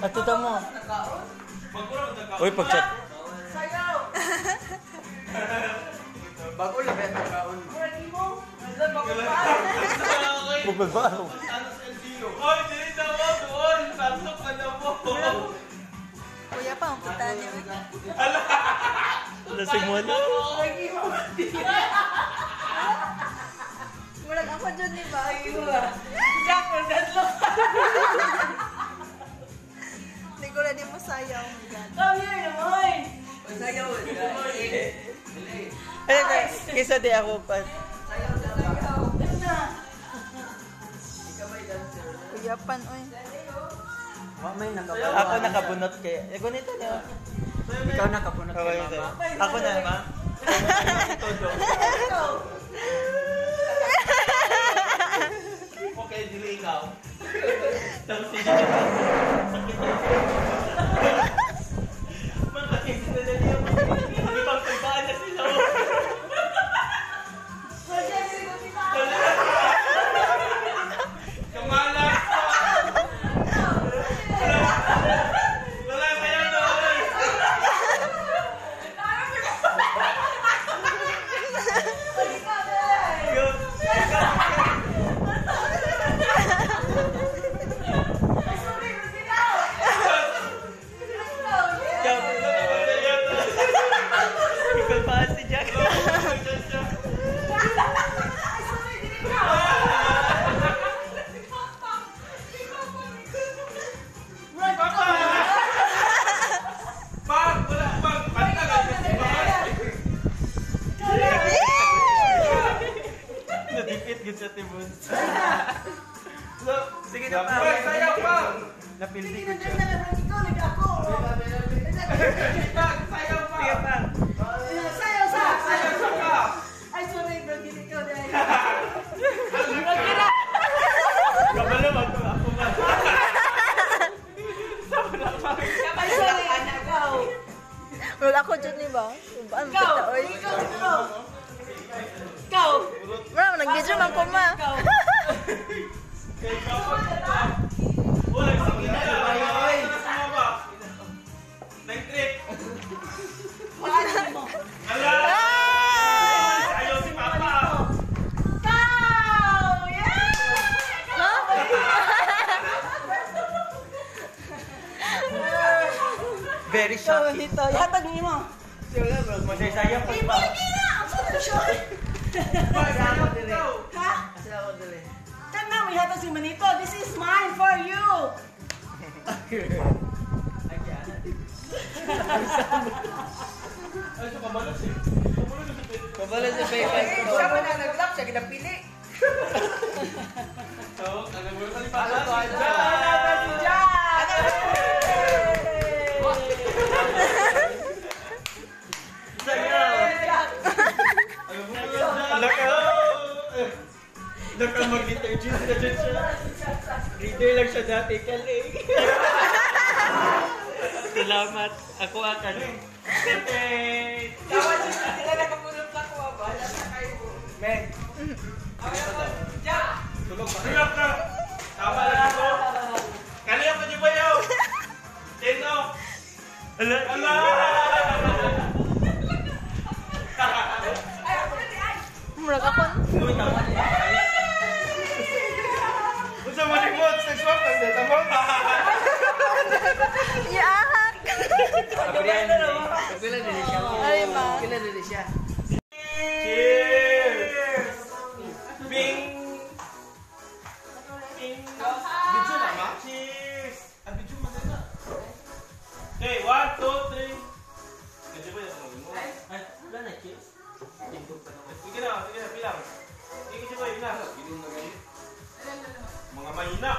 Hatuta mo. Uy, pagchat. Sayaw! Bago lang ba kaon mo? Bukod ba? Oy, dili na mo doon. Sasok ka na mo. Kuya pa, ang puta niya. Lasing mo na. Murag ako dyan, di ba? Jack, magdadlo. Hindi ko ready mo sayaw. Oh my God. Come here naman! Sayaw. Ay, kisa di ako pa. Sayaw na ba? Na. Ikaw ba'y dancer? Kuya pan, oy. Wa may nakabunot. Ako nakabunot kay. Eh, ganito niyo. Ikaw nakabunot kay mama. Ako na, ma. Todo. Okay, dili ikaw. Tapos sige. Sakit na siya. Mga sila na niya. Hindi pang pagbaan na sila. Kamala! Wala kayo doon! Ikaw pa si Jack. Pag! Wala! Pag! Kanta ka! Nadikit gud sa tibon. Sige na pa. Pag! Sayaw pa! Napildi ko siya. Pag! Sayaw pa! Sige pa. Sayaw sa! Sayaw sa ka! Ay, sorry, bro. Dili ko dahil. Kabalo wag ko ako ba. Ay, sorry. Ikaw. Murag ako dyan, di ba? Ubaan, Ikaw. puta, oy. Ikaw, siguro. Ikaw. Murag, nag-video man ko, ma. Ikaw. Kay kapag Wala, sige na! Sumaba! Nag-trip! Paano mo? Ala! Ah! Ayaw si Papa! Ikaw! Yeah! Huh? Very Ikaw, shocking. dito. Ihatag niyo mo. Masaya pa Ay, pa. lagi na! Ang sarap siya. Asa ako dili. Ha? Asa ako dili. Kana, may hatag si Manito. This is mine for you. Ay, so kabalo siya. Kabalo siya. Kabalo si Pepay. Siya man ang nag-lap, siya ginapili. So, ano mo sa Papa? Ano to, ano to? Wala si Jack! Sayaw. Ano mo sa Naka. Naka mag-detergent na dyan siya. Reader lang siya dati. Kaling. Salamat. Ako akan. Pepe. Tawa siya, sila nakabunot sa kuha ba? Wala sa kayo. Men. Jack! Tulog pa. Tulog na! Tama lang ito. Kaliya ko di ba yaw? Teno! Ala. Ala! Murag ako. Uy, tama. Unsa mo ni mo? Nag-swap ang data mo? Yaak! Pila dili siya. Ay, ma. Pila dili siya. Cheers! Bing! Bing! Video na ma? Cheers! Ang video mo na. Okay, 1, 2, 3. Medyo ba yung mo? Ay, wala na cheers. Sige na, bilang. Sige, sige, bilang. Mga mahina.